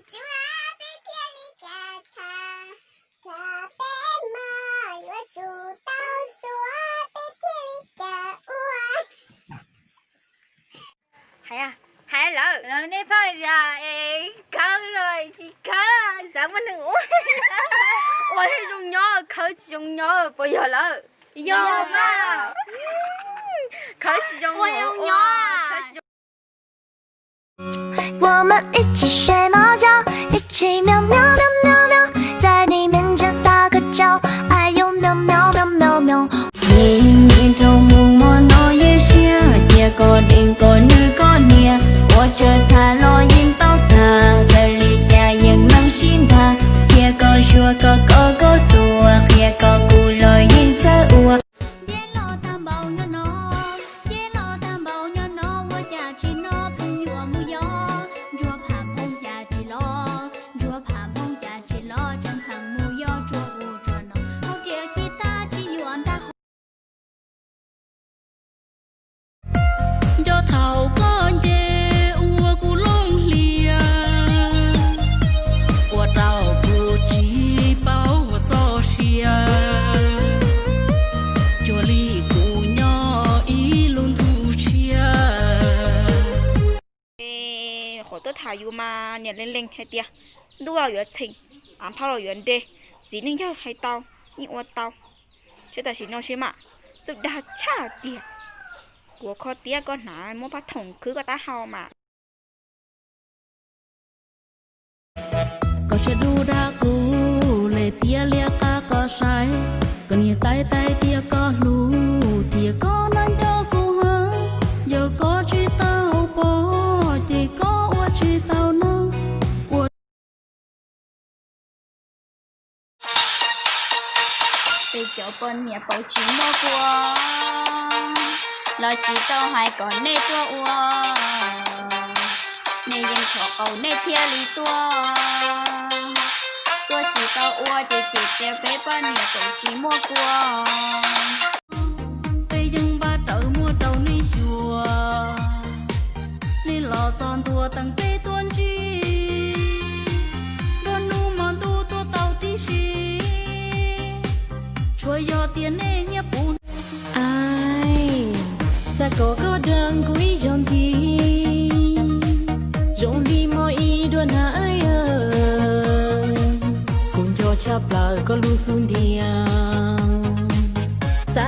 Tsuav peb thiaj li kam tham, tham peb mas yuav tsum tau xuav peb thiaj li kam ua. Hais lawm, nej pheej tias es khawb los tsis khawb, xav muaj neeg ua. Ua thiaj zoo nyob, khawb tsis zoo nyob puas yog lawm? Yog mas. Khawb tsis zoo nyob. 我们一起睡猫觉，一起喵喵喵喵喵，在你面前撒个娇，哎呦喵喵喵喵喵。 Yeej nce rau mus hmo no yeej siab, cia koj deev koj nws koj niam, ua tsawg tham los yeej tau tham, txawm li cas yeej meem sib nrag, cia koj suav koj koj koj xuas, qhia koj kuv los yeej txawj ua. Nce los tag npaum nyob no, nce los tag npaum nyob no, ua cas tsis hnov phooj ywg mus yos, ntsuag pham phooj cas tsis los, ntsuag pham phooj cas tsis los, tseem pheej mus yos tsuag ub tsuag no, hauv riam ci tag tsis yuav ntag. Nco thaum koj nce ua kuv looj hlias, ua rau kuv tsis paub ua txoj sia, cuag li kuv nyob ib lub ntuj tshiab. Qhov tuaj tham yus mas niam leej leej hais tias ntuj los yuav txheem, av phauj los yuav nres, txiv neej yawg hais tau yeej ua tau. Seb tam sim no seb mam txawj dag tshaj tiag, kuv kho tiab koj hnav muab paj thoom khwb koj taub hau mas. Koj tsis dub dag kuv li tiag li qab koj saib, koj niag tais tais tias koj hlub thiab koj nco kuv heev, yog koj tsis tau pom ces koj ua tsis tau neeg, ua. Peb cov poj niam paum tsis muaj kua, los tsis tau hais kom nej tuaj ua, nej yeej thov qau nej thiaj li tuaj, tuaj tsis tau ua ces cem tias peb poj niam paum tsis muaj kua. Peb yeej npaj rawv muag rau nej xyuas, nej los txog ntua teem peb tuaj ntsib, nruab hnub hmo ntuj tuaj tau tib si, tsuas yog tias nej nyiaj puv. Aib, xav kom koj deev kuv ib zaug ntxiv, zoo li hmo ib duab na, kuv nco tshaj plaws koj lub xub nti.